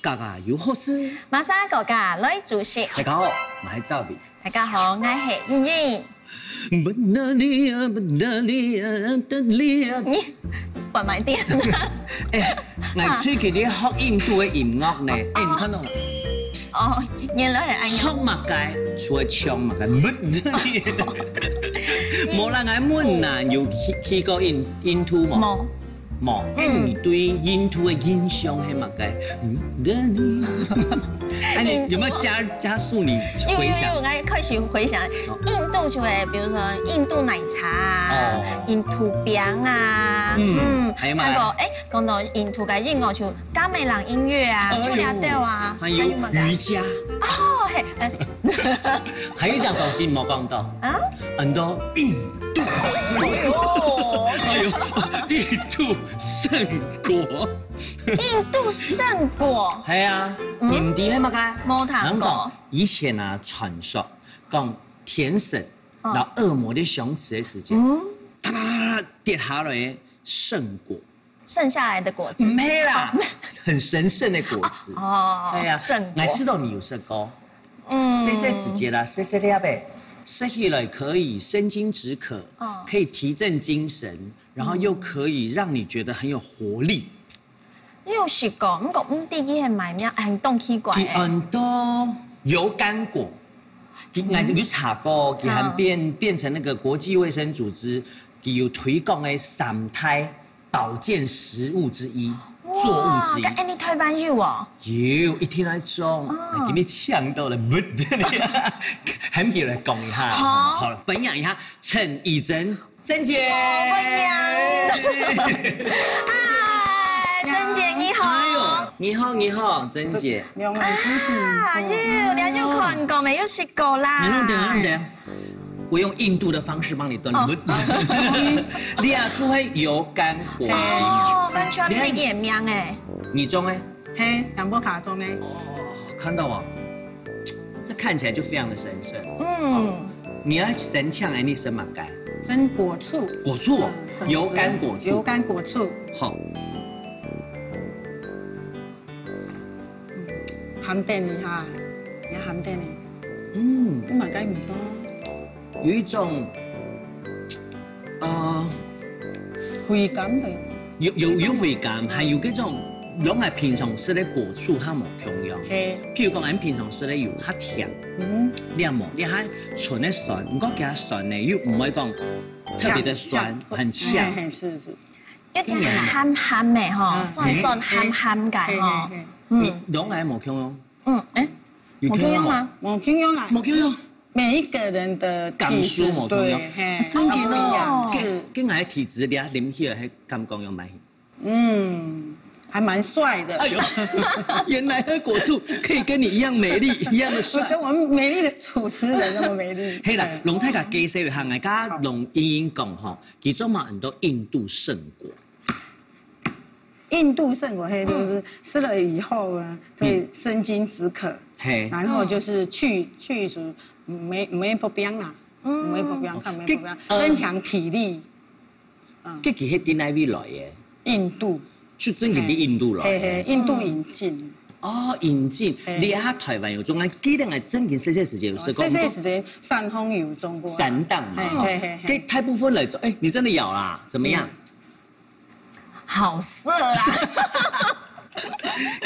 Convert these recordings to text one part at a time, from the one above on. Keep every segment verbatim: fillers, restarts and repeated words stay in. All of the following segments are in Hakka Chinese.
家家有好事。馬上國家來主席。大家好，我係趙薇。大家好，我係韻韻。不得了，不得了，得了！你關慢點。哎，𠊎最近在學印度个音樂呢，哎，你看到嗎？哦，原來係恁樣。學麼个？除了唱麼个，不得了。無啦，𠊎問啊，有去去過印印度無？無。 無，嗯。該你對印度个印象係麼个？嗯，哎，你有沒有加加速你回想？有有有，我開始回想，印度就會，比如說印度奶茶啊，哦。印度餅啊，嗯，嗯，還有嗎？還有，哎，講到印度个音樂就gamelan音樂啊，哎呦，就這兜啊，還有還有麼个？瑜伽。哦，嘿，哎，還有一樣東西你沒講到。啊？ 很多印度。哎呦，印度聖果。印度聖果。係啊，嗯。你毋知係麼个？無聽過。人講以前啊，傳說講天神，哦。然後惡魔在賞賜个時節，嗯。噠噠噠噠跌下來个聖果。 剩下來的果子。毋係啦，哦。很神聖的果子。哦，對啊，聖果。𠊎知道你有食過。嗯。細細時節啦，細細粒个，食起來可以生津止渴，哦。可以提振精神，然後又可以讓你覺得很有活力。有食過，毋過毋知佢係麼个名，哎，當奇怪欸。佢安到油甘果，佢，嗯。𠊎有查過，佢還變，嗯。變成那個國際衛生組織，佢有推廣个三大 保健食物之一，哇，作物之一。該恁樣臺灣有哦？有，一定愛種。哦。哎，今日嗆到了，不得了。還給我來講一下，好。好了，分享一下陳以真，真姐。哦，分享。哎，真姐你好。哎呦，你好，你好，真姐。兩位主持人。啊，又，兩位看過沒？有食過啦。你弄點，你弄點。 我用印度的方式幫你燉。哦。你啊，除了油甘果，哦，完全毋知佢个名欸。你種欸？嘿，淡薄卡種欸。哦，看到哦，這看起來就非常的神聖。嗯。你愛生薑欸，你生麼个？生果醋。果醋哦，嗯，生油甘果醋。油甘果醋。好。 鹹甜个哈，也鹹甜个。嗯。你嘛該毋多。有一種，呃，回甘个。有，有，有回甘，還有該種，攏係平常食个果醋較無共樣。嘿。譬如講，𠊎平常食个有較甜，嗯。你也無，你還純个酸，毋過佢个酸呢，又毋會講特別的酸，嗆，嗆。很嗆。嘿，嘿，是，是。 一定係鹹鹹个吼，嗯。酸酸鹹鹹个吼。嘿，嘿，嘿。嗯。你攏係無共樣？嗯，欸，有共樣無？無共樣嗎？無共樣啊。無共樣。每一個人的體質，感受無共樣。對，嘿，啊，真个哦。不一樣，是。跟，跟𠊎體質，你啉起來，還感覺有無？嗯，還蠻帥的。哎呦，原來喝果醋可以跟你一樣美麗，一樣的帥。跟我們美麗的主持人那麼美麗。嘿啦，對。攏大家介紹一下，𠊎佮攏英英講吼， 其中嘛很多印度聖果。印度聖果，嘿，就是吃了以後呢，嗯。可以生津止渴，嘿。然後就是去，去除梅，梅毒病啦，嗯。梅毒病，抗梅毒病，呃，增強體力。嗯。這个係對哪位來个？印度。就正經對印度來个。嘿，嘿，印度引進。哦，引進。嘿。你啊，臺灣有種啊，記得𠊎正經細細時節有食過。細細時節，山東有種過啊。山東嘛，嘿，嘿，嘿，嘿。這大部分來做，哎，你真的咬啦？怎麼樣？嗯。 好色啊！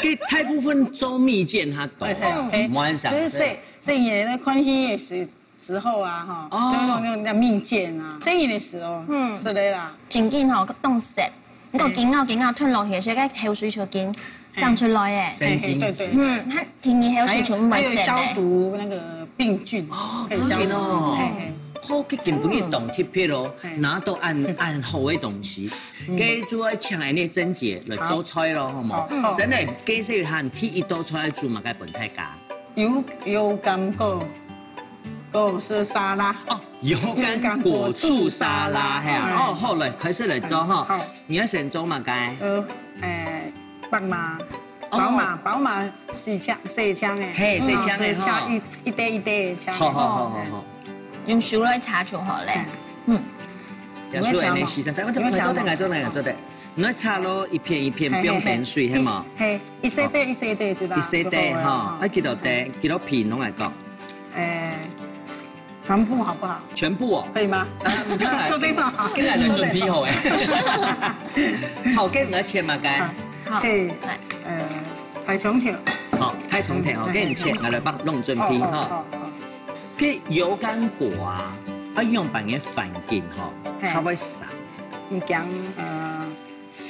佢大部分做蜜餞佢都，嘿，嘿，嘿。無恁想，就是細，細人个看戲个時，時候啊，吼，哦。就用那蜜餞啊，細人个時候，嗯。之類啦。正經吼，當澀。你講緊咬緊咬吞落去，所以該口水就緊生出來欸。生津。嘿，嘿，對，對。嗯，佢第二口水全部會澀欸。還有，還有消毒那個病菌。哦，可以消毒。真的哦。嘿，嘿。 好，佢根本就當特別咯，嗯。嘿。拿到恁，恁好个東西，嗯。該就愛請恁呢珍姐來做菜咯，好無？好，好。先來介紹一下你第一道菜煮麼个分大家。油，油甘果，果醋沙拉。哦，油甘果醋沙拉，嘿啊。油甘果醋沙拉。哦，好，來，開始來做哈。好。你愛先做麼个？呃，誒，白馬。 哦。寶馬，寶馬細青，細青个。嘿，細青个吼。嗯，細青一，一塊一塊个青个。好，好，好，好，好。用手來炒就好咧。嗯。嗯。用手來炒嘛。用手來炒嘛。做得，做得，做得。你愛炒到一片一片，嘿，嘿，放冰水，嘿，係無？嘿，一細塊一細塊就得，一細塊吼，就好了。愛幾多塊？幾多片攏來講？欸，全部好不好？全部哦。可以嗎？啊，你看來，做得嗎？今日來準備好欸。好，該你愛切麼个？好，切，呃，大蔥頭。好，大蔥頭吼，嗯，該你切，嗯，來，來幫弄準備吼。哦，哦，哦，哦。該油甘果啊，愛仰般个環境吼，嘿。較會生？毋驚，呃，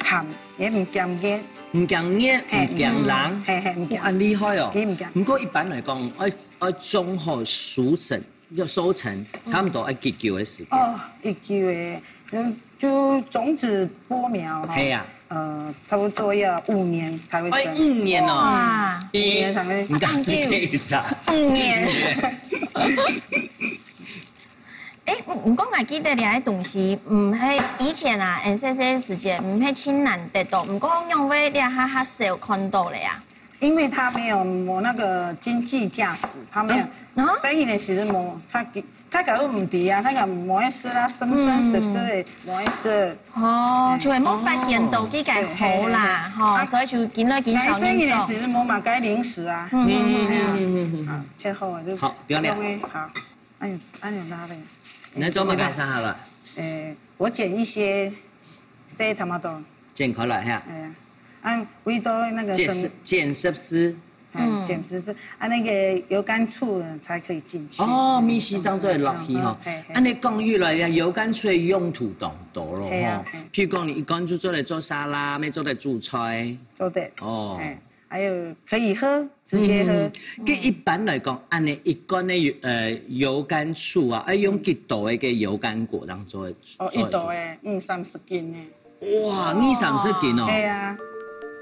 鹹，也毋驚熱。毋驚熱，嘿，毋驚冷。嘿，嘿，毋驚。哇，恁厲害哦。佢毋驚。毋過一般來講，愛，愛種好收成，要收成，差不多愛幾久个時間？哦，幾久个，就，就種子播苗吼。嘿啊。呃，差不多要五年才會生。哎，五年哦。哇。五年才會。你講係第一隻。五年。欸，毋，毋過𠊎記得這个東西，毋係以前啊，N C C个時節，毋係盡難得到，毋過仰會這下較少看到了啊？因為它沒有，沒那個經濟價值，它沒有，啊？啊？生意呢，其實沒，它給，它假如毋知啊，它講無意思啦，生生熟熟的，嗯。無意思。哦，哎。就會無發現到佢个好啦，哦。吼，對，對，對。所以就緊來緊少人種。啊，生意呢，其實無嘛該零食啊。嗯，嗯，嗯，嗯。哎呀，嗯，嗯，嗯。啊，切好了就好，不要了。用欸，好。 哎呦，哎呦，拉嘞。你做麼个生下來？呃，我剪一些細tomato。剪開來哈。哎呀，啊，圍到那個剪十，什麼，剪十絲。哎，嗯。剪十絲，啊，那個油甘醋呢才可以進去。哦，哎，蜜西裝做得落去吼。嘿，嘿。恁樣講起來呀，油甘醋个用途當多咯，嘿啊，吼。嘿。譬如講，你油甘醋做得做沙拉，也做得煮菜。做得。哦。嘿。 還有可以喝，直接喝。嗯，嗯，嗯。該一般來講，恁樣一罐个油，呃，油甘醋啊，愛用幾多个該油甘果當做，哦，做得做？一袋个，嗯，三十斤个。哇，二三十斤哦。係啊，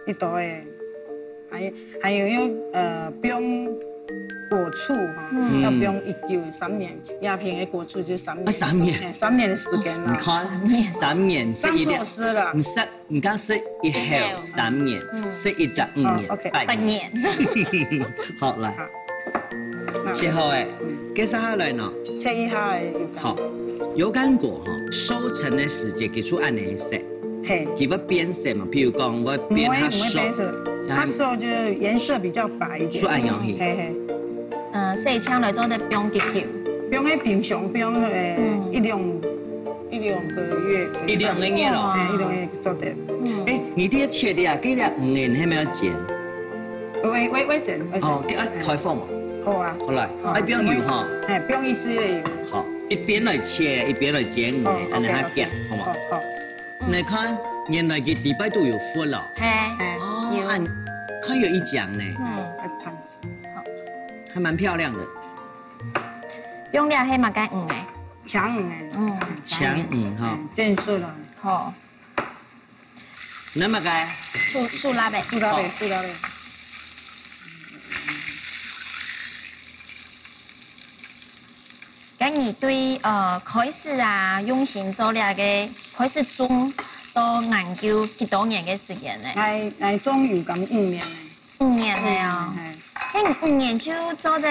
一袋个。還有，還有用，呃，放果醋哈，嗯。要放已久三年，壓平个果醋就三年。啊，三年。哎，三年个時間啦。你看，三年。三年，係一粒。三年。你食 你講食一口三年，嗯。食一隻五年，哦，OK。八年。八年。好，來。好。切好欸，嗯。接下來呢？切一下欸，油甘。好，油甘果吼，收成个時節，佢就恁樣色。嘿。佢會變色嘛，譬如講，會變較熟。毋會，毋會變色，啊。較熟就顏色比較白一點。就恁樣去。嘿，嘿。呃，細槍來做得放幾久？放在冰箱，放，呃，嗯。一兩 一兩個月。一兩個月咯。哎，一兩個月做得。嗯。哎，你這切的啊，這个五年還沒有剪？我，我，我剪，我剪。哦，這愛開火嘛。好啊。好來，好，愛放油哈。哎，放一絲的油。好，一邊來切，一邊來剪，哦，恁樣較遽，OK，OK。好嗎？好，好。你看，原來佢底背都有核了。嘿，哦，有。啊，看有一講呢。嗯。還蠻，好。還蠻漂亮的。用料係麼个魚呢？ 強魚欸。嗯。強魚哈。嗯，正式了。好。那麼該？素，素辣的。素辣的，好。素辣的。該你對，呃，開始啊，用心做這个，開始種到研究幾多年个時間呢？𠊎，𠊎種有敢五年呢。五年了哦。嗯，嘿。那你五年就做得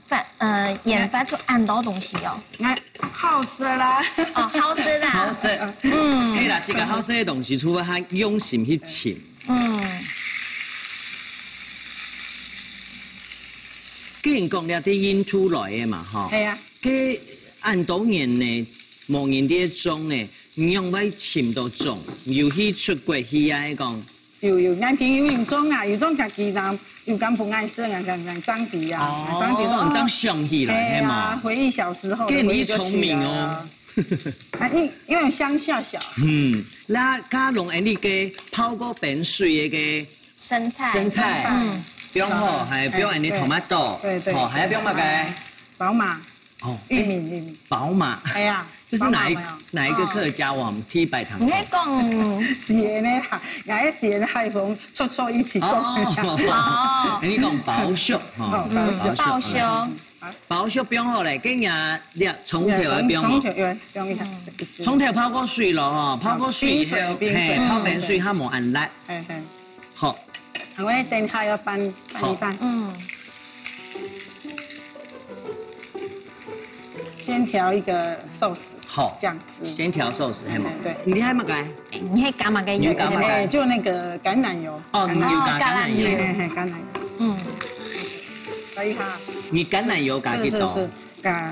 發，呃，研發出恁多東西哦。哎，好食啦。哦，好食啦。好食。嗯。對啦，這个好食个東西，除了佢用心去尋。嗯。既然講了，對印度來个嘛，吼。係啊。該恁多年呢，無人在種呢，你仰會尋到種？有去出國去啊，講 有，有，𠊎朋友有種啊，有種家己人，有甘分𠊎食啊，像，像長期啊，哦，長期都，你這樣想起來，係嘛？係啊，回憶小時候的回憶就起來了。該你聰明哦。啊，因，因為鄉下小。嗯，該加上恁樣个泡過冰水个該生菜。生菜，嗯。放好，還放恁樣tomato，對，對，哦，還要放麼个？寶馬。 哦，玉米，哎，玉米。寶馬。哎呀，這是哪一，寶馬有沒有？哪一個客家話？哦。我們第一擺聽到。你在講是的啦，𠊎係海豐，臭臭一起講。哦。哦。你講包粟，哦。哦，包粟。嗯，包粟。包粟。嗯。包粟放好咧，跟人家蔥頭來放哦。蔥頭，有，放一下，嗯。蔥頭泡過水了哦，泡過水以後，冰水，冰水。嘿，泡冰水，嗯。它無恁辣。嘿，嘿。 好。我等下要拌，拌一拌。好。嗯。先調一個壽司，好，醬汁。先調壽司，係嘛？嗯，對。你還有麼个？哎，你係加麼个油？你有加麼个？哎，就那個橄欖油。哦，橄欖你有加橄欖油。哦，橄欖油。嘿，嘿，嘿，橄欖油。嗯。可以哈。你橄欖油加幾多？是，是，是，加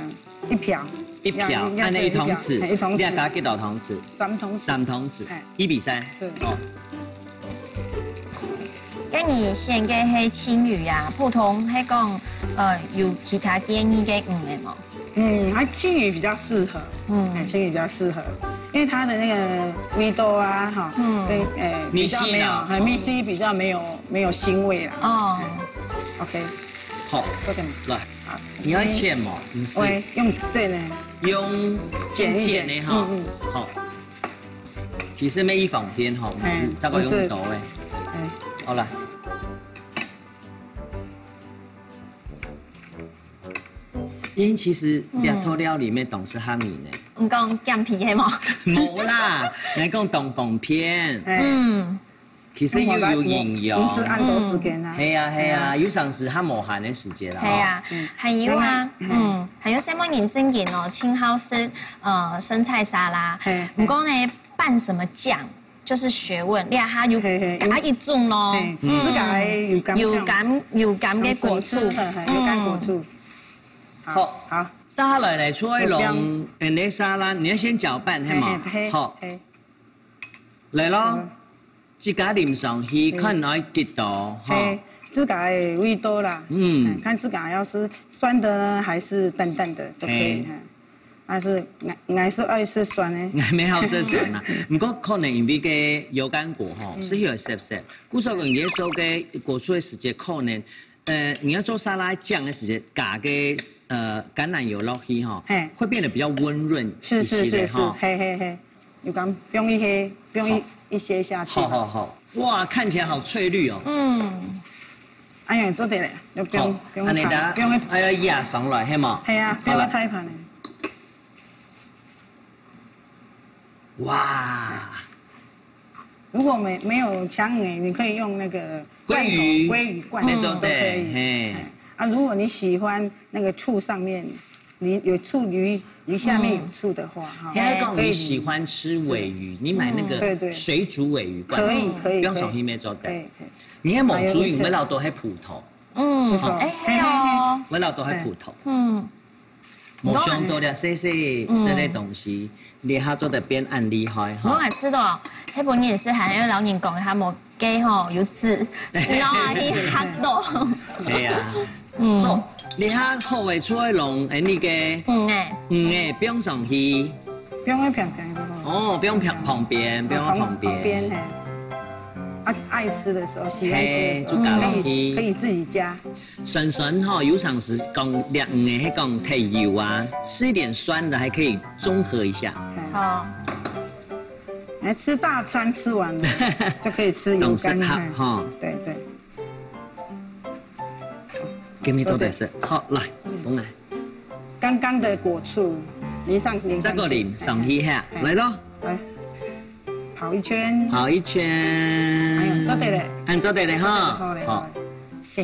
一瓢。一瓢，要，要按呢一湯匙，這一瓢，嘿，一湯匙。你愛加幾多湯匙？三湯匙。三湯匙，哎。一比三。是。哦。該你選个係青魚啊，普通係講，呃，有其他建議个魚个無？ 嗯，它青魚比較適合，嗯，哎，青魚比較適合，因為它的那個味道啊，哈，嗯，跟，哎，比較沒有，味緒啦。很味緒比較沒有，沒有腥味啦。哦。哎，OK，好，做得嗎？來，好，你愛切嘛，毋係？喂，用這呢？用剪一剪，剪的哈，嗯，嗯。好。其實乜一方便哈，毋係，哎，這个用刀的。毋係。哎。好啦。 因為其實這道料理乜當適合你呢。你講減肥係無？無啦，來講當方便。哎。嗯。其實又有營養。毋使恁多時間啊。係啊，係啊，嗯。有常時較無閒个時節啦，係啊，吼。嗯。還有啊，嗯。嗯，還有細妹人正經哦，盡好食，呃，生菜沙拉。嘿，嘿。毋過呢，拌什麼醬？ 就是學問，你看它有，嘿，嘿，有，啊，一種咯。嘿，嗯。自家个油柑醬。油柑，油柑个果醋。有粉絲的，嘿，油柑果醋。嗯。好，好。好。接下來呢，出來弄，有薑。嗯，那沙拉，你要先攪拌，係嗎？嘿，嘿，好。嘿。來咯，嗯。自家淋上去，嘿。看愛幾多，哈。嘿，自家个味道啦。嗯。嗯，看自家要是酸的呢，還是淡淡的，都可以，嘿。嘿。 但是𠊎，𠊎係愛食酸个。𠊎乜好食酸啊。毋過可能因為个油柑果吼，嗯。係有澀澀。故所講，你做个果醋个時節，可能，呃，你要做沙拉醬个時節，加个，呃，橄欖油落去吼，嘿。會變得比較溫潤一些的哈。是，是，是，是，嘿，嘿，嘿。有感，放一些，放一，好。一些下去。好，好，好。哇，看起來好翠綠哦。嗯。哎呀，做得了，要不用，好，不用太，按呢大家，不用，還要壓上來，係嗎？係啊，不用太煩了。好了。 哇。如果沒，沒有強硬，你可以用那個罐頭，鮭魚。鮭魚罐頭都可以。沒錯，對，嘿。哎，啊，如果你喜歡那個醋上面，你有醋魚，魚下面有醋的話，嗯。哈，應該講你喜歡吃鮭魚，可以淋。你買那個，嗯，對，對。水煮鮭魚罐頭，可以，可以，不用手心沒做的。可以，可以。你看某族語，還有一些。我老豆還普通。嗯，不錯。哎，嘿哦。我老豆還普通。嗯。 無想到這細細細个東西，嗯。這下做得變恁厲害哈。無，𠊎試著，該本人係還有老人講，佢無計吼，有籽，然後佢嚇到。係啊。嗯。好，這下好个出來弄，哎，你个，嗯，哎。嗯，哎，放上去。放在旁邊就好。哦，放旁，旁邊，放在旁邊。旁邊，嘿。啊，愛吃的時候，喜歡吃的時候，嘿，就加落去。可以，可以自己加。 酸酸吼，有常時講，這魚个，係講忒油啊，吃一點酸的還可以中和一下。好。來吃大餐，吃完了，就可以吃油柑，當適合，嘿。吼。對，對。給你做點事。好，來，嗯。過來。剛剛的果醋，淋上，淋上去。這個淋上去哈，嘿。來咯。來。 跑一圈。跑一圈。哎呀，做得了。恁做得了哈。做得了，好嘞，好。好嘞，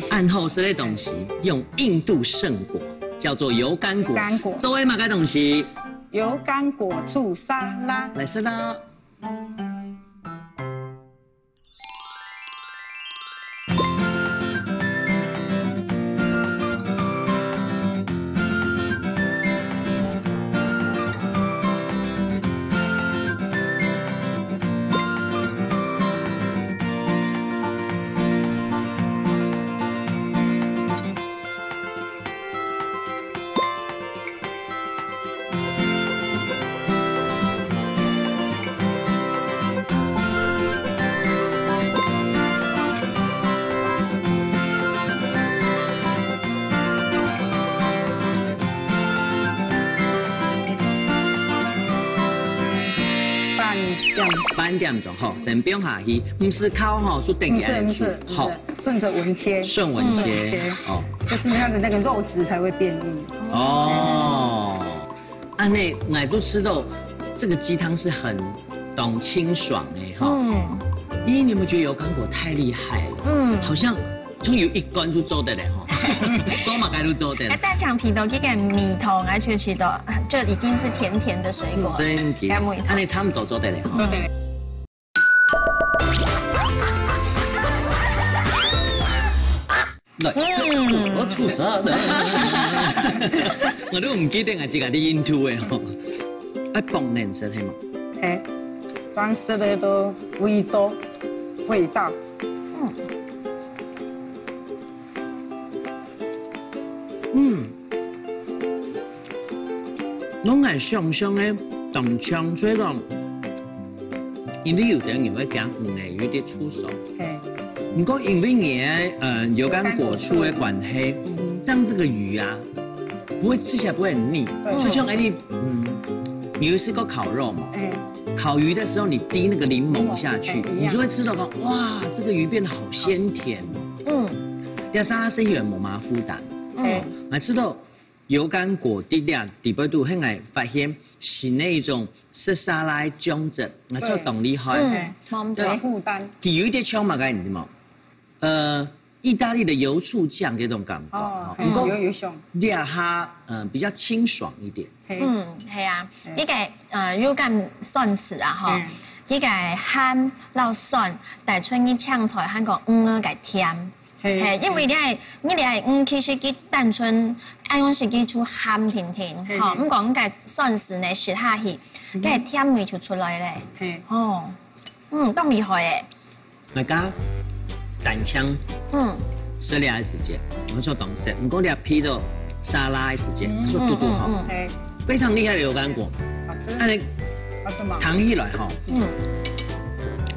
謝謝。恁好食个東西，用印度聖果，叫做油柑果。柑果。做个麼个東西？油柑果醋沙拉。來食啦。 半點。半點鐘，吼，先放下去，毋使敲吼，就等於恁樣煮，毋使，毋使，毋使。好。 順著紋切。順紋切。順紋切。哦。就是它的那個肉質才會變硬。哦。恁呢，𠊎都吃到這個雞湯是很當清爽的哈。嗯。咦，你有沒有覺得油柑果太厲害了？嗯。好像從有一罐就做得了哈。做麼个都做得了。該單淨配著這個蜜糖，而且吃到就已經是甜甜的水果了。嗯，真的。該蜜糖。恁呢差不多做得了哈。做得了。來，食，我出啥的？我都毋記得𠊎自家在印度个吼。愛放冷食係無？嘿，裝飾个都味道，味道。嗯。嗯。攏係香香个，當香脆个。因為有个人會驚魚个，有一點臭酸。嘿。毋過因為你个，呃，油甘果醋个關係，嗯。這樣這個魚啊，不會吃起來不會很膩。對。就像哎，你，嗯，你有試過烤肉嗎？哎。烤魚的時候，你滴那個檸檬下去，檸檬，哎，一樣。你就會吃到說，哇，這個魚變得好鮮甜哦。嗯。這沙拉生意也無麼負擔。哎。嗯。還吃到油甘果滴滴底背肚，後來發現新的一種食沙拉个醬汁，那就當厲害。對。嗯，對。無錯。無負擔。佢有一點像麼个，你知道嗎？ 呃，義大利的油醋醬這種感覺，哦，哦，不過，嗯，有，有像。這下，呃，比較清爽一點。嘿。嗯，係啊，嘿。這個，呃，油甘蒜絲啊，吼，嗯。這個鹹摎酸，帶出你青菜還過魚个甜。嘿。嘿，因為你愛，你愛，嗯，其實佢單純，愛用係佢就鹹甜甜，嘿，吼，嘿。毋過你个蒜絲呢，食下去，嗯哼。該甜味就出來咧。嘿。哦。 嗯，當厲害誒。大家單淨，嗯。食這个時節，我做當食，毋過你配到沙拉个時節，嗯。做嘟嘟吼。嗯，嗯，嗯。嘿。非常厲害的油甘果。好吃。恁呢，好吃嗎？談起來吼，嗯。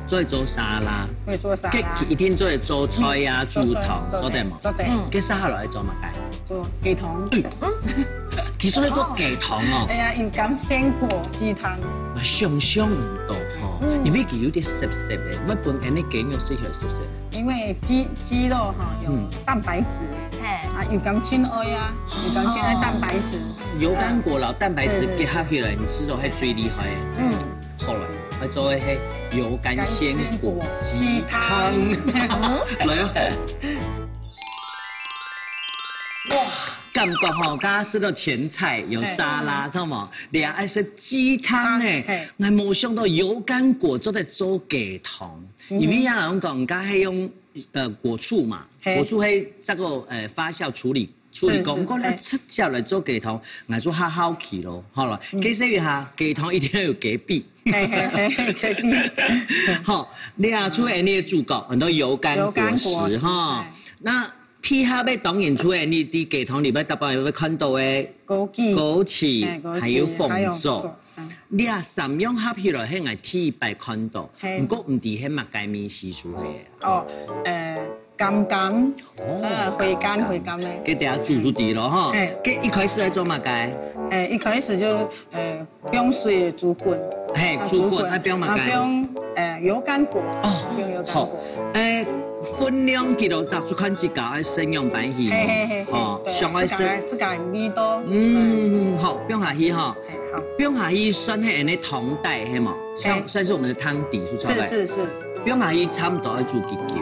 做一做沙拉，會做沙拉。這一定做一做菜啊，嗯。煮湯，做菜，做得無？做得。嗯。這沙拉來做麼个？ 做雞湯。嗯。其實係做雞湯哦。哎呀，油甘鮮果雞湯。啊，想像毋到吼，嗯。因為佢有點澀澀个，𠊎本來个雞肉食起來澀澀。因為雞，雞肉哈，有，嗯。蛋白質，嘿。啊，油甘盡愛啊，油甘盡愛蛋白質。哦。油甘果摎蛋白質，嗯。結合起來，你食到係最厲害个。嗯。好了，𠊎做个係油甘鮮果雞湯。雞湯。來啊。 哇，感覺吼，剛剛食到前菜有沙拉，嘿。知道嗎？你還愛食雞湯呢，嘿。𠊎無想到油甘果做得做雞湯，嗯哼。因為啊，人講，人家係用，呃，果醋嘛，嘿。果醋係這個，呃，發酵處理，處理過，是，是，毋過呢，嘿。直接來做雞湯，𠊎就較好奇咯，好了，嗯。解釋一下，雞湯一定要有雞髀。嘿，嘿，嘿，雞髀。好，你啊，除了你的主角，很多油甘果實，油甘果實，哈。嘿。那 配合个當然除了你在雞湯裡背大部分會看到个枸杞，枸杞，嘿，枸杞，還有紅棗。還有紅棗，嗯。這三樣合起來，係𠊎第一擺看到，嘿。毋過毋知係麼个味緒出來个。哦，呃，甘甘，哦，呃，回甘，甘甘。回甘个。該等下煮就知咯，吼。嘿。該一開始愛做麼个？呃，一開始就，呃， 放水煮滾。嘿，啊，煮滾，煮滾，啊，放麼个？啊，放，呃，油甘果。哦，放油甘果。好。欸，分量幾多隻，就看自家愛食仰般去吼。嘿，嘿，嘿，嘿，哦，對，想愛食。自家，自家味道。嗯，好，放下去吼。嘿，好。放下去算係恁樣湯底，係無？像，嘿。算是我們的湯底，是不是？是，是，是。放下去差不多愛煮幾久？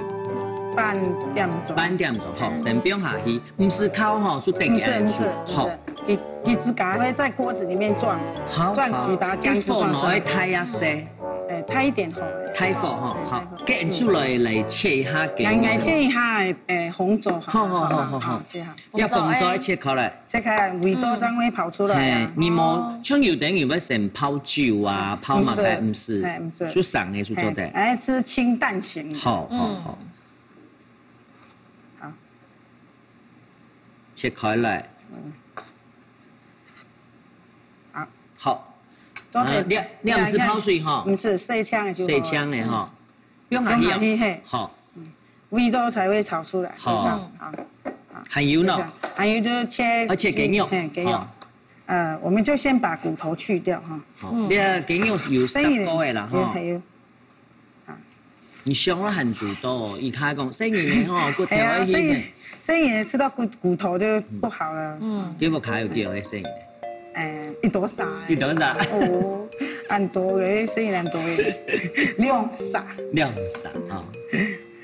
半點鐘。半點鐘，好，嗯。先放下去。 毋使烤吼，係等下來煮。毋使，毋使，毋使。好。佢，佢自家會在鍋子裡面轉，好，轉幾把薑汁轉出來。好。一火愛大啊細？欸，大一點好。大火吼，好。大火。該𠊎就來，來切一下雞肉。來，來切一下，欸，紅棗，好。好，好，好，好，好。好，切好。要紅棗切開來。切開，味道正會跑出來啊。嘿，你無，像有的人會先泡酒啊，泡麼个，毋使。毋使。嘿，毋使。就生个就做得。嘿，欸，係清淡型的。好，好，好。嗯。好。 切開來。嗯。好。好。做得，啊，你，你毋使泡水吼？毋使，洗淨个就好了。洗淨个吼。嗯。放下去哦。放下去，嘿。好。嗯。味道才會炒出來。好。味道，好。還有呢？就這樣。還有就是切，啊，切雞肉。嘿，雞肉。好。呃，我們就先把骨頭去掉哈。好，嗯。你个雞肉有煠過个啦，吼。還有， 啊。你想了很周到哦，佢講細人仔吼，骨頭愛去呢。係啊，細人，細人仔食到骨，骨頭就不好了。嗯。嗯。結果還有幾多个細人仔？欸，一多儕欸。一多儕？哦，恁多个，細人仔恁多个，兩儕。兩儕啊。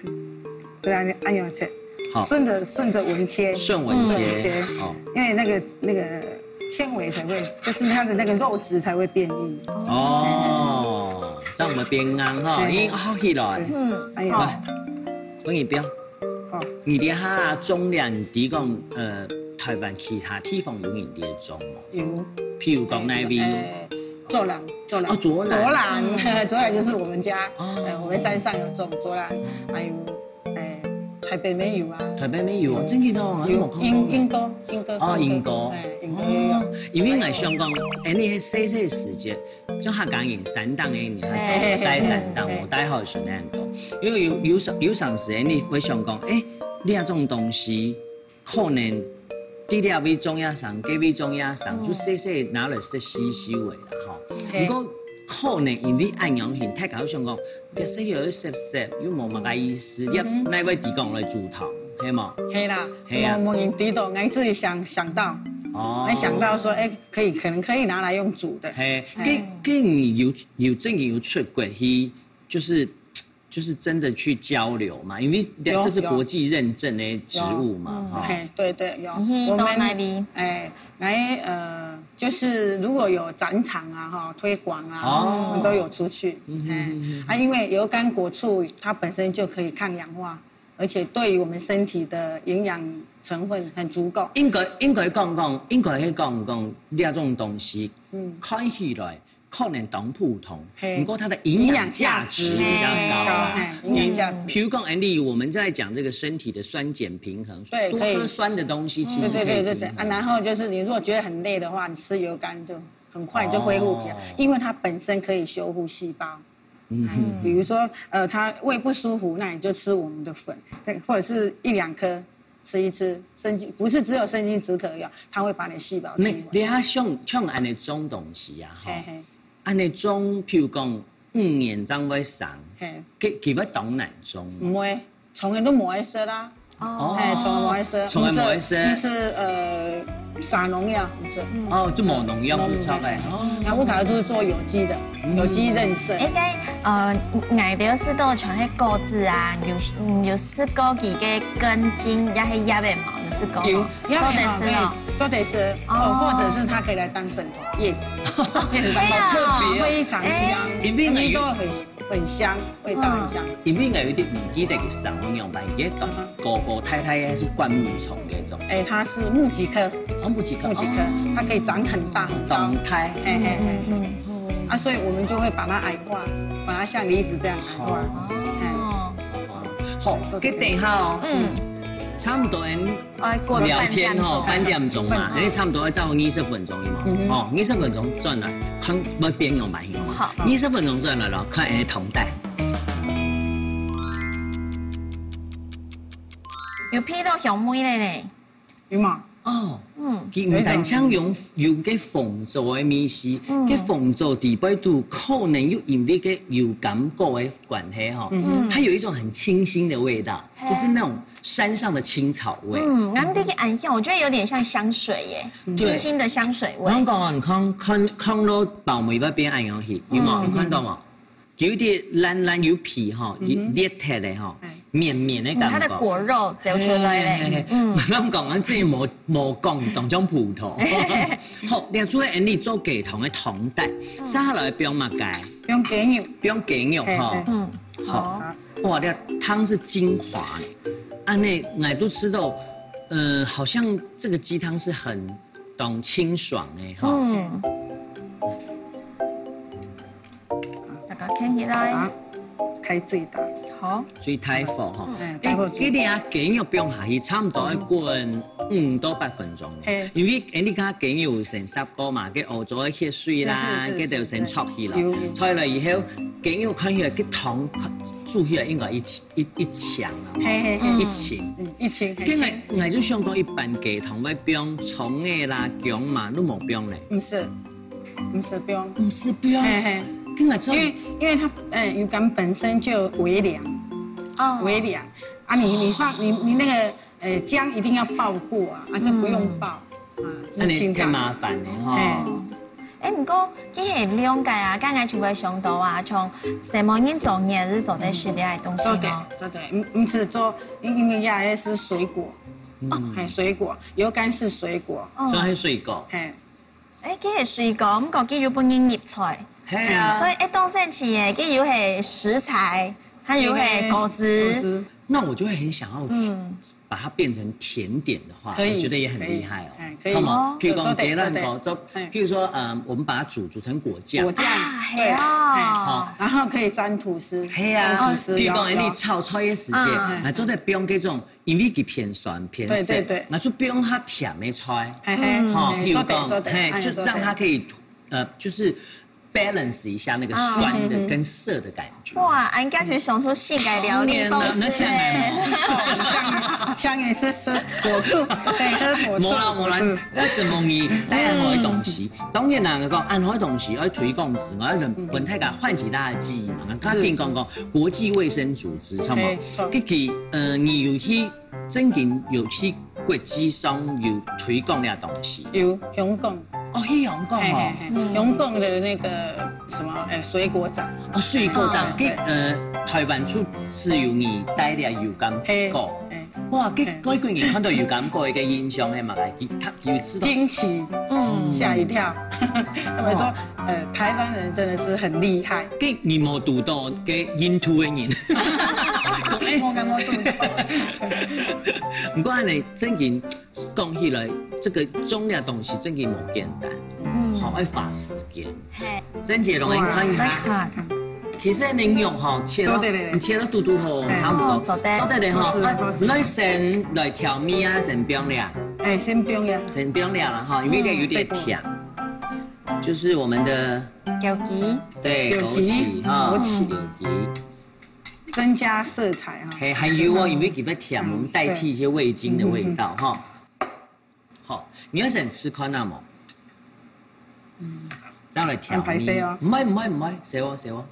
嗯，對啊，你，哎喲，切。 好。順著，順著紋切。順紋切。順紋切。好。因為那個，那個纖維才會，就是它的那個肉質才會變硬。哦，這樣我們變硬哈，對。已經好起來。對。嗯，哎呀。好。來，分你標。你這下種了，你知講，呃，臺灣其他地方有人在種無？有。譬如講哪位？呃，卓蘭，卓蘭。哦，卓蘭。卓蘭，卓蘭就是我們家，哦。呃，我們山上有種卓蘭，還有，呃，臺北乜有啊。臺北乜有啊，真的哦，有，我沒看過。英，英哥，英哥，哦，英哥。哎，英哥也有。哦，因為𠊎想講，哎，你細細時節， 像客家人山頂个人，嘿，嘿，嘿，戴山頂，嘿，嘿。無戴好个時陣恁多。因為有，有常，有常時你會想講，欸，這種東西可能這位種野生，該位種野生，嗯。就細細拿來食試試个啦，吼。嘿。毋過可能因為恁樣形，大家會想講，這食了又濕濕，又無麼个意思，也，嗯哼。哪會提供來煮湯，係無？係啦，係啊。無，無人知道，𠊎自己想，想到，哦。𠊎想到說，欸， 可以，可能可以拿來用煮的。嘿，哎。該，該你有，有正經有出國去，就是，就是真的去交流嘛？因為這是國際認證的植物嘛，有，有。哈。嗯，嘿，對，對，有。你去到哪裡？我們，哎，來，呃，就是如果有展場啊，哈，推廣啊，哦。我們都有出去。嗯哼，哎，嗯哼。啊，因為油甘果醋它本身就可以抗氧化，而且對於我們身體的營養成分很足夠。應該，應該講講，應該去講講，這種東西，嗯。看起來 可能當普通，嘿。不過它的營養價值比較高啦。營養價值，嘿，高，嘿，營養價值。比如講，Andy，我們在講這個身體的酸鹼平衡，對，可以。多喝酸的東西其實可以平衡。對，對，對，對，對。啊，然後就是你如果覺得很累的話，你吃油甘就很快就恢復起來，哦。因為它本身可以修復細胞。嗯哼。比如說，呃，它胃不舒服，那你就吃我們的粉，這，或者是一兩顆 吃一吃，生津，不是只有生津止渴而已哦，它會把你細胞清理。你，你還像，像恁樣種東西啊，吼。嘿，嘿。恁樣種，譬如講，五年正會生，嘿。佢，佢會當難種。毋會，從來都無愛食啦。哦。嘿，從來無愛食。從來無愛食。毋食，毋食，呃，撒農藥，毋食。哦，就無農藥就出來。哦。然後我主要就是做有機的，嗯。有機認證。應該，呃，𠊎兜食到像係果子啊，有，嗯，有食過佢个根莖，也係葉个嘛。 有試過嗎？有，做得食哦。可以，做得食，哦。哦，或者是它可以來當枕頭、葉子，葉子當枕頭，對啊。好特別哦。非常香，哎。因為呢，味道很，很香，味道很香。嗯。因為𠊎有點毋記得佢生个樣般，佢个嗯哼。高高大大个，係灌木叢那種。哎，它是木蒺科。哦，木蒺科。木蒺科，哦。它可以長很大很高。當大。嘿，嘿，嘿。嗯，嗯，嗯。啊，所以我們就會把它矮化，把它像梨子這樣矮化。好。嘿。哦。好，該等一下哦。嗯。差不多，嗯。 哎，過了半點鐘。聊天吼，半點鐘嘛，半點鐘。因為差不多愛走二十分鐘嘛。嗯哼。哦，二十分鐘轉來，看愛變樣般形。好。二十分鐘轉來咯，看𠊎个湯底。有鼻到香味了呢。有嗎？哦，嗯。佢毋單淨用，有該紅棗个味緒，嗯。該紅棗底背肚可能又因為該油甘果个關係吼，嗯。它有一種很清新的味道。 就是那種山上的青草味。嗯，然後這個暗香，我覺得有點像香水耶，對。清新的香水味。我講啊，你看，看，看到包尾那邊暗香去，有沒有？嗯。你看到嗎？有一點爛爛有皮哈，有裂開的哈，嗯哼。綿綿的感覺。嗯，它的果肉走出來了。嘿，嘿，嘿。嗯。我講，我自己無，無講，當像葡萄。好，這出來，你做雞湯的湯底，嗯。接下來放麼个？放雞肉。放雞肉哈。嘿，嘿。嗯。好。好。 哇，這湯是精華呢。啊，那𠊎都知道，呃，好像這個雞湯是很當清爽的哈。嗯。大家看起來。啊，開最大。好。最大火哈。嗯。哎，大火煮。這裡啊，雞肉放下去，差不多要滾五到八分鐘。嘿。因為，哎，你看雞肉有先煠過嘛，該烏糟的血水啦，是，是，是。該都有先炒起來。有，有。炒了以後，雞肉看起來，該湯煮起來應該一 一，一埕啊，嘿，嘿，嘿。一埕。嗯，一埕，嘿，跟𠊎，一埕。𠊎就想講，一般雞湯會放蔥仔啦、薑嘛，都無放咧。毋係，毋係放。毋係放。嘿，嘿。跟𠊎做。因為，因為它，呃，油甘本身就有微涼，哦。微涼。啊，你，你放，你，你那個，呃，薑一定要爆過啊，啊，就不用爆，嗯。啊，只是清湯。恁樣太麻煩了吼。嘿。 誒，毋過，其實兩個啊，剛剛就會想到啊，像細妹人做月子做得食這個東西哦。做得，做得，毋，毋係做，因，因為這個係水果，哦。嘿，水果，油甘係水果。哦。所以係水果。嘿。誒，其實水果，毋過佢又分人入菜。係啊。所以，誒，當神奇耶，佢又係食材，佢又係果子。果子。那我就会很想要把它变成甜点的话，可以，我觉得也很厉害哦。可以，哎，可以。知道吗？哦。譬如讲，做得，给它搞，做得。做，哎。譬如说，嗯，我们把它煮，煮成果酱。果酱，啊，对，嘿哦。哎，好。然后可以沾吐司，嘿啊，沾吐司，譬如讲，有，有。你炒菜的时间，嗯。那做得不用给这种，因为佢偏酸偏咸，对，对，对。那就不用它甜的菜，嘿，嘿，嗯。哈，嘿，譬如讲，做得，做得，嘿，哎，就让它可以，做得。呃，就是 balance 一下那个酸的跟涩的感觉。哇，恁樣就想出四个料理方式呢。當然啦，那，那嗆人哦。哦，嗆，嗆人是，是果醋，對，喝果醋，無啦，無啦，果醋。那什麼你帶恁好个東西，當然啦，講恁好个東西要推廣之外，要分大家喚起大家的記憶嘛。剛剛聽講講國際衛生組織，知道嗎？嘿，著。這個，呃，你有去 正經有去國際上有推廣這東西？有，香港。哦，去香港哦。嘿，嘿，嘿，香港的那個什麼，哎，水果展。哦，水果展，哦，對。呃，台灣就只有你帶了油柑果。嘿，嘿。哇，這，嘿。外國人看到油柑果，一個印象，嘿嘛，佢，佢有知道。驚奇，嗯。嚇一跳。他們說，哇。呃，台灣人真的是很厲害。 該你無堵到該印度个人。講，哎，無，無堵到。毋過恁呢，正經講起來，這個種這東西正經無簡單，嗯。好，愛花時間。嘿。珍姐，攏愛看一下。哇，來看。其實恁呢用吼，切到，做得了。你切到堵堵好，哎。差不多。哦，做得。做得了吼。好勢，哎，好勢。來先來調味啊，先放了。哎，先放了。先放了啦吼，因為這有點甜。嗯，水果。 就是我們的枸杞。對，枸杞。枸杞哈，枸杞。枸杞。增加色彩哈。嘿，還有哦，因為佢會甜，嗯，我們代替一些味精的味道哈。嗯，嗯，嗯。好，你愛先試看啊無？嗯。再來調味。很歹勢哦。毋會，毋會，毋會，食哦，食哦。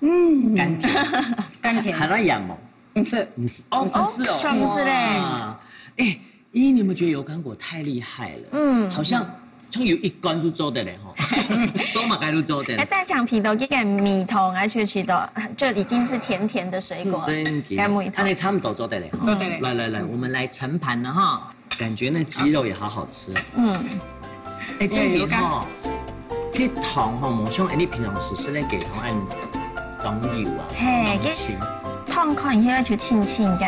嗯。甘甜。甘甜。還愛鹽無？毋係。毋係，哦，毋係哦。哦，全毋係咧。哇。哎， 咦，你有沒有覺得油柑果太厲害了？嗯。好像，像有一關就做得了吼，做麼个都做得了。哎，但講皮都這個米糖，而且其實都，就已經是甜甜的水果了。嗯，真的。該米糖。那你差不多做得了吼。做得了。來，來，來，嗯。我們來盛盤了哈。感覺那雞肉也好好吃哦。嗯。哎，這一點吼，哎，油柑。 該糖吼，無像你平常時食个雞糖恁當油啊，嘿，當清。該糖看起來就清清个，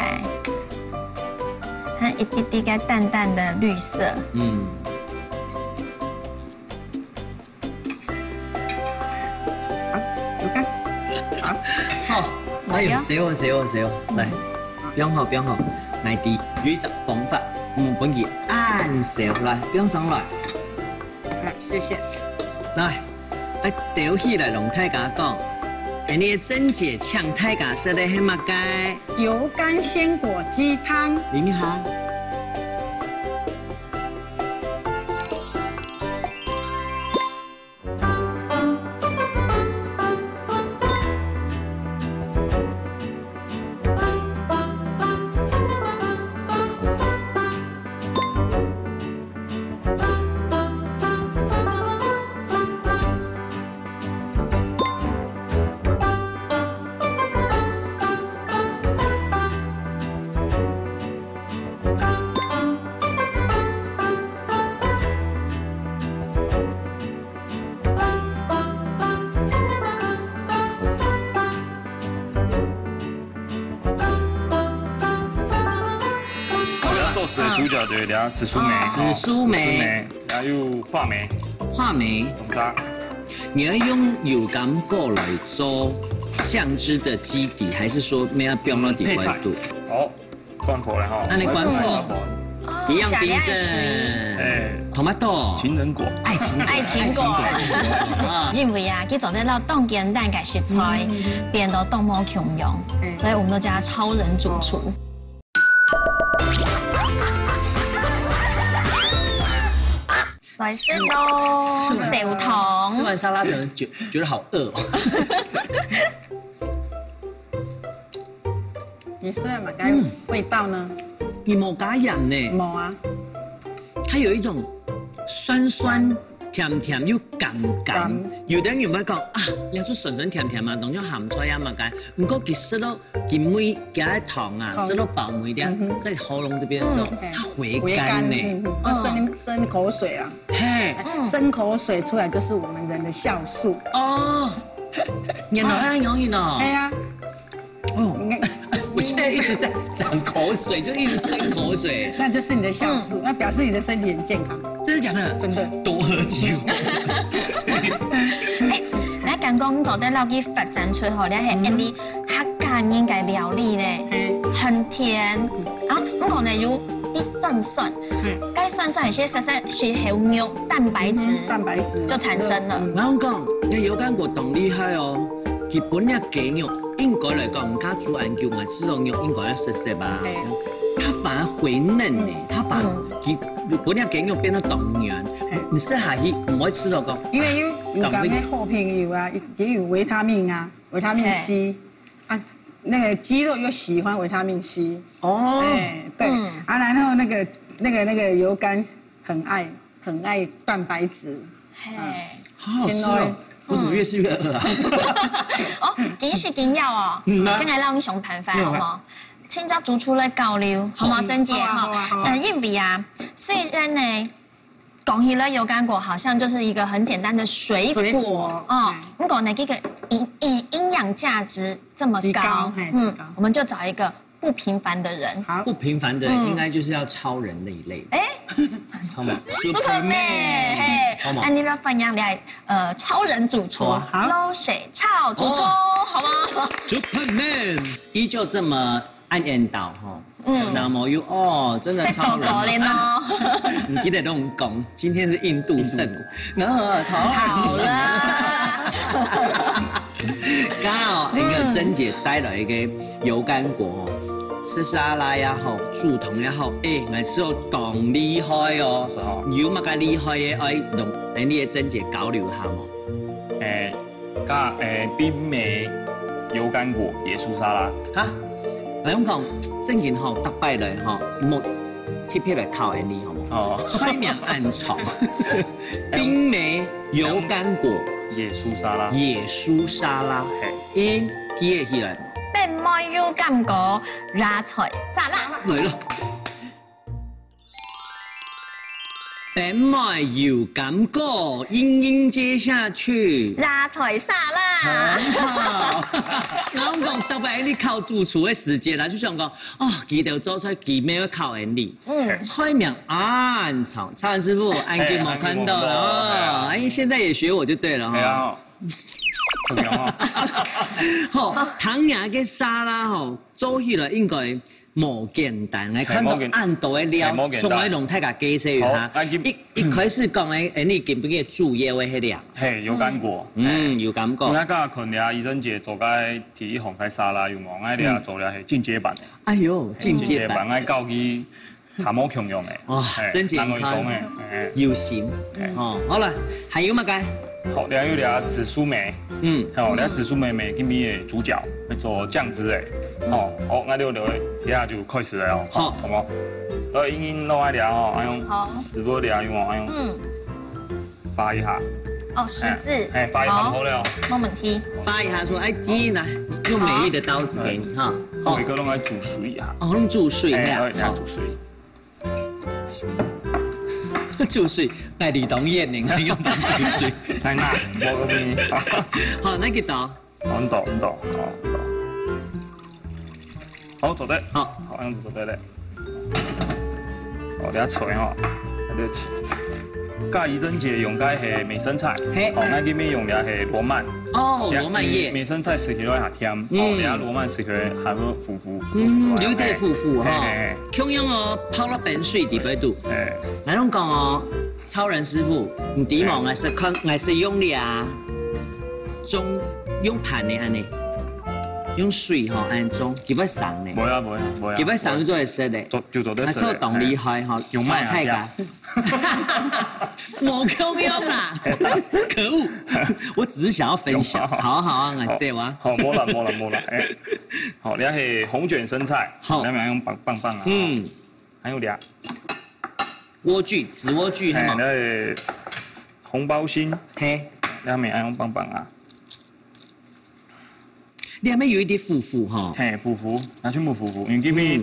還一滴滴个淡淡的綠色。嗯。好，油柑。好。好，哎喲，哎喲。食哦，食哦，食哦，來，嗯。放好，放好。𠊎知有一隻方法，嗯，分佢恁燒，來，放上來。 好，謝謝。來，來，兜起來同大家講，今日个珍姐請大家食个係麼个？油柑鮮果雞湯。啉一下。 我们sauce的主角就有两紫苏梅，哦，紫苏梅。紫苏梅，还有话梅，话梅。懂的。你要用油柑果来做酱汁的基底，还是说没有放到底外肚？配菜。好，放火了哈。那你关火。哦，一样冰镇。加点水。哎。Tomato。情人果。爱情果。爱情果。爱情果。啊。认为啊，佢做得摎当简单个食材，嗯。变到当无共样，嗯。所以我们都叫他超人主厨。 来食咯，吃完，小童。吃完沙拉，怎么觉，觉得好饿哦？你吃了哪个味道呢？嗯。你没加盐呢？没啊。它有一种酸酸甜甜又甘甘。甘。有的人有没有讲啊，你要说酸酸甜甜嘛，当像鹹菜啊嘛该。不过其实咯，佢梅加个糖啊，糖。食落包梅个，嗯哼。在喉咙这边的时候，嗯。它回甘呢。回甘，嗯哼，就生，嗯。生口水啊。嘿。嗯。生口水出来就是我们人的酵素。哦，原来恁容易呢。哎呀。我现在一直在长口水，就一直生口水。那就是你的酵素，那表示你的身体很健康。真的假的？真的。多喝酒。來，剛剛做得摎佢發展出吼，這係一啲客家人个料理咧，嘿，很甜，啊，毋過呢又一酸酸，嗯，該酸酸有些色素係有肉蛋白質蛋白質就產生了。然后讲，那油甘果當厉害哦，佢本來雞肉應該來講，毋加煮恁久，我吃到肉應該要濕濕吧嘿。它反而回嫩呢，它把嗯佢本來雞肉變到當軟，你食下去毋會吃到講，因為有有感的好朋友啊，也有維他命啊，維他命 C 啊，那個肌肉又喜歡維他命 C。哦，哎，對嗯啊，然後那個那個那個油甘很愛很愛蛋白質，嘿，好好吃哦亲爱。我怎么越吃越饿啊？哦，緊食緊藥哦，嗯啊跟來讓你想辦法好無？請教主廚來交流，好嗎，好珍姐哈好啊好啊好啊？呃，因為啊，雖然呢，講起來油甘果好像就是一個很簡單的水果水果哦嗯，不過呢，這個營營營養價值這麼高極高，嘿嗯極高，我們就找一個不平凡的人，好不，平凡的嗯应该就是要超人那一类。哎，好吗 Superman，嘿，好吗那你來歡迎來，呃，超人主廚，好啊好老水超主廚，哦好嗎？ Superman依旧这么暗暗倒哈，嗯那么又哦，真的再超人搞搞。嘞呢。你记得跟我们讲，今天是印度圣果，那超人好了，刚好那个珍姐带了一个油甘果哦，是沙拉也好，煮汤也好，哎，来吃到当厉害哦。是哦你有么个厉害的，哎，同跟你的珍姐交流一下吗？诶，加诶冰梅油甘果椰酥沙拉。哈，来我讲，正经吼，逐擺來吼，莫特別來考驗你好無？哦，菜名恁長，冰梅油甘果椰酥沙拉。椰酥沙拉，嘿，因記得起來。冰梅油甘果，芽菜沙拉。來了。冰梅油甘果，硬硬接下去。芽菜沙拉。很好。然後講，大伯，你考主廚的時間啦，就想講，哦，佢兜做菜，佢乜會考驗你。嗯，菜名恁長，蔡師傅，恁久無看到了哦。哎，現在也學我就對了哈。哎呀，很牛哦。吼，糖牙个沙拉吼，做起來應該無簡單，來看到恁多个料，嘿，無簡從來同大家解釋一下好。那今一一開始講个，哎，你今晡日主要个係料，嘿，油甘果。嗯，有感覺。我那个看了怡珍姐做个第一行个沙拉有無？我那个做了係進階版的，哎呦，進階版，版，我教佢 還無共樣的。哇嘿真健康人類種的，嘿。有心哦。好了，還有麼个？好，了有了紫蘇梅，嗯，好，了紫蘇梅梅今天的主角會做醬汁的，哦，好，那就了，這下就開始了哦，好好無？來，已經落來了哦，愛用好十个了，用哦，愛用嗯，發一下，哦，十字，哎，發一下好了哦。沒問題。發一下說，哎，弟弟來，用美麗的刀子給你哈。我一个攏愛煮熟一下，哦，用注水哎，呀愛，要煮熟。好，注水，哎，你懂眼呢，用注水。來拿，我給你。好，那个刀，好，你懂，你懂，好，你懂。好，做得，好，好，樣子做得嘞。好，等下菜吼，那就加怡珍姐用个係美生菜，嘿好，那這邊用的係羅曼。哦，羅曼葉，美生菜食起來較甜，嗯哦，等下羅曼食起來還會苦苦苦嗯，苦有點苦苦哈嘿嘿嘿。共樣哦，泡了冰水底背肚。哎，來，我講哦，超人師傅，你知無？我係看，我係用你啊，裝用盤的恁呢，用水吼恁裝，佢會生呢，無呀無呀無呀，佢會生做會食的。做就做得食嘞。還做當厲害哈，用麥芽太啊高。無共樣啦，可惡！我只是想要分享，好啊好啊，來這啊。好，無啦無啦無啦，哎，好，這係紅捲生菜，好咱們用棒棒棒啊，嗯，還有這，萵苣，紫萵苣，哎，係嗎？那紅包心，嘿，咱們愛用棒棒啊，你還沒有一點苦苦哈。嘿，苦苦，拿去焖苦苦，因為這邊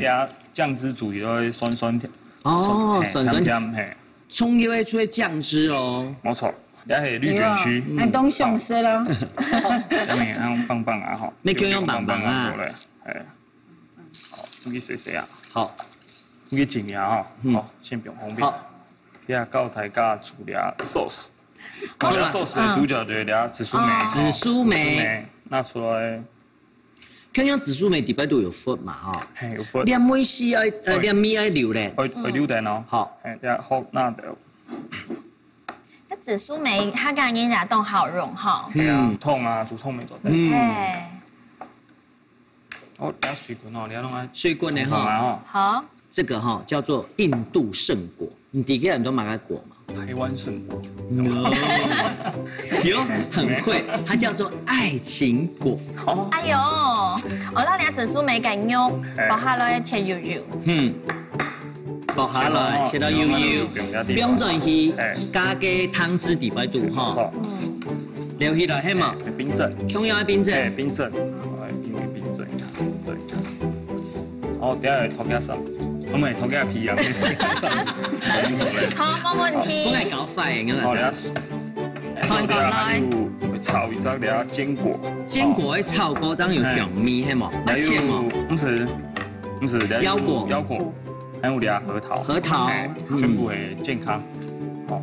這醬汁煮起來酸酸甜，哦，嘿酸酸甜，甜，嘿，蔥又會出醬汁哦。沒錯，這係綠捲鬚，哎，東西食了，咱們愛用棒棒啊吼，你可以用棒棒啊有嘞，哎。你試試啊。好，你盡量吼，嗯。好，先毋用方便。好。你啊，教大家煮這sauce。好啦。這sauce个主角就係這紫蘇梅。嗯。紫蘇梅。紫蘇梅拿出來。看樣紫蘇梅底背都有核嘛，吼。嘿，有核。連尾絲愛，呃，對。連尾愛留咧。愛，愛留等哦。好。嘿，這好拿掉。該紫蘇梅，客家人也當好用吼。嗯。對啊，湯啊，煮湯乜做得。嗯。嘿。 哦，這水滾哦，你愛弄啊。水滾的哈。弄啊哈。好。這個哈叫做印度聖果，你知這很多馬來果嗎？台灣聖果。No。有，很會，它叫做愛情果。哦。哎喲，我拿兩隻樹莓个肉，哎。剝下來切幼幼。嗯。 剝下來，切到幼幼，放轉去，哎。加个湯汁底背肚吼。無錯。撈起來，係無？哎，冰鎮。共樣愛冰鎮。哎，冰鎮。哎，因為冰鎮一下，冰鎮一下。好，等下來脫下衫。我們脫下皮啊。好，無問題。不會搞壞，應該是。好，等下。好，你講來。還有炒一隻等下堅果。堅果愛炒過，這樣有香味，係無？還有，愛切無？毋係，毋係，腰果。腰果。 還有這核桃。核桃，哎，嗯。全部會健康。好，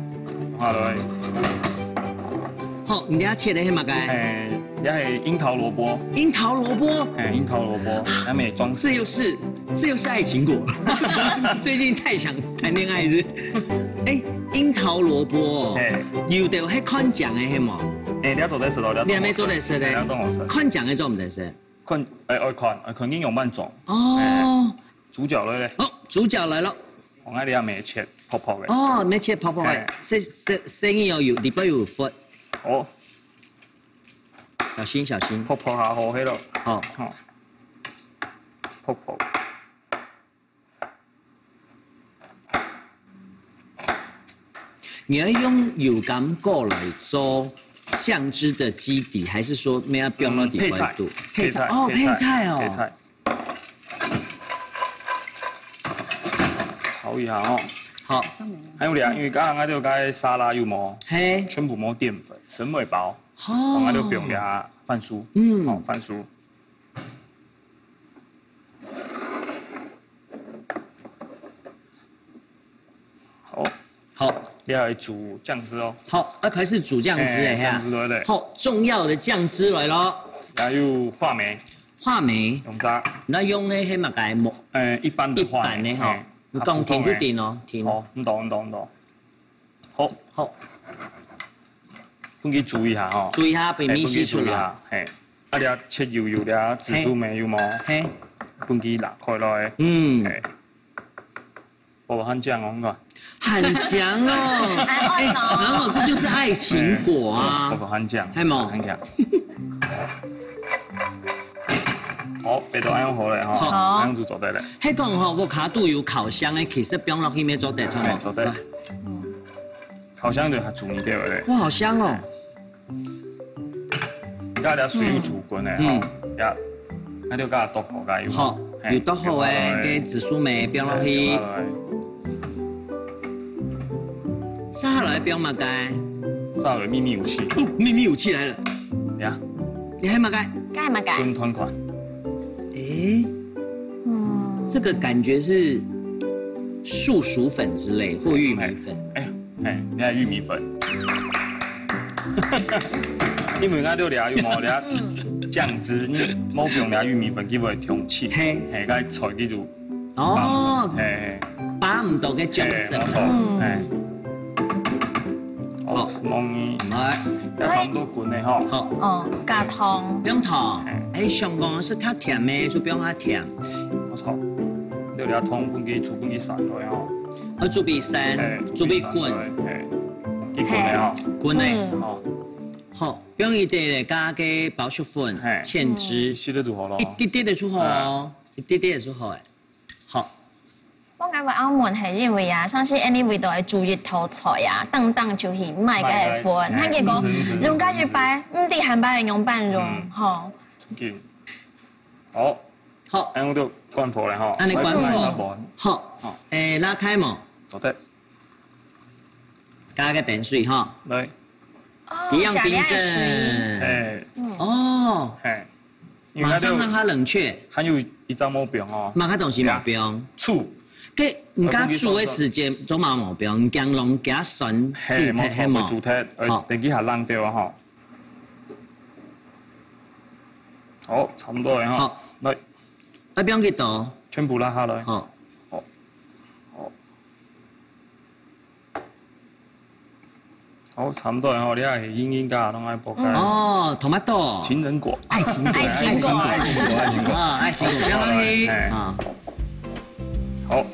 好來。好，你等下切的係麼个？哎，這係櫻桃蘿蔔。櫻桃蘿蔔？哎，櫻桃蘿蔔，還沒裝飾。這又是，這又是愛情果。最近太想談戀愛是不是？哎，櫻桃蘿蔔哦，哎。有的係看靚的係無？哎，你愛做得食咯，你愛你愛做得食的。你愛當好食。看靚的做毋得食。看，哎，愛看，哎，肯定有慢種。哦。哎。 主角來咧。好，主角來了。我愛你啊，愛切薄薄个。哦，愛切薄薄个，嘿。細，細，細義哦，有，裡背有核。哦。小心，小心。薄薄下好，係咯。好。好。薄薄。你要用油甘果來做醬汁的基底，還是說你要放到底背肚？嗯，配菜。配菜，哦，配菜，配菜哦。配菜。 炒一下哦。好。還有咧，因為剛剛𠊎兜个沙拉有無？嘿。全部無澱粉，生物包。哦。𠊎兜放咧番薯。嗯。好，番薯。好。好。你愛煮醬汁哦。好，要開始煮醬汁了，嘿，嘿啊。醬汁，對，對。好，重要的醬汁來了。還有話梅。 話梅。用這。那用个係麼个木？呃，一般的話梅，一般的吼。嘿，你講停就停哦，普通的。停。哦，毋著，毋著，毋著。好。好。分佢煮一下吼。煮一下，分佢瀝出來。嘿，分佢煮一下，嘿。啊，你切幼幼个紫蘇梅有無？嘿。分佢拿開來。嗯。嘿。 薄荷醬哦，你看。很強哦。哎，然後這就是愛情果啊。薄荷醬，係無？很強。好，擺到恁樣好了吼，好。恁樣就做得了。係講吼，屋下肚有烤箱个，其實放落去乜做得，著無？哎，做得。來。烤箱就較煮毋著了。哇，好香哦。 這下水有煮滾个吼，嗯。呀，該就加剁好个油。好，嘿，有剁好个，放落來。該紫蘇梅放落去。嘿，放落來。接下來放麼个？接下來祕密武器。哦，祕密武器來了。呀。你還有麼个？該麼个？滾團款。誒，嗯。這個感覺是樹薯粉之類，或玉米粉。哎， 嘿，你愛玉米粉。因為𠊎兜這有無這醬汁，你無用這玉米粉，佢會忒清。嘿。嘿，該菜佢就哦，包毋著。嘿，嘿。包毋著个醬汁。嘿，無錯，嗯。嘿。哦，好。Semuanya。來。這差不多滾了吼。好。哦，加糖。用糖。嘿。哎，想講係較甜个，就放較甜。無錯。你這糖分佢煮分佢散落吼。 愛煮分佢散，嘿，煮分佢滾。嘿，佢滾了吼。滾了。嗯。好。好，放一點咧，加个包粟粉，嘿。芡汁。一息仔就好咯。一滴滴仔就好哦，一滴滴仔就好誒。好。我感覺澳門係因為啊，上次anyway都係煮一道菜啊，當當就去買个粉，買个，嘿，佢結果毋係，毋係，用該一擺，毋知下擺愛仰般用，嗯。吼。真緊。好。 好。恁樣就關火了吼。恁樣關火。來，來，來，好。好。誒，拉開無？做得。加个冰水吼。來。哦，一樣冰鎮。加點水。嘿。嗯。哦。嘿。因為它就馬上讓它冷卻。還有一隻無放哦。麼个東西無放？醋。該你家煮个時間做麼無放？你驚攏加酸煮忒係無？嘿，無錯，會煮忒，呃，好。等佢下冷掉啊吼。好，差不多了吼。好。來。啊，放幾多？全部落下來。好。好。好。 哦，差不多吼，你看，應該攏愛剝開。哦，tomato。情人果。愛情果，愛情果。愛情果，愛情果，愛情果。啊，愛情果，不要浪費。哎。啊。好，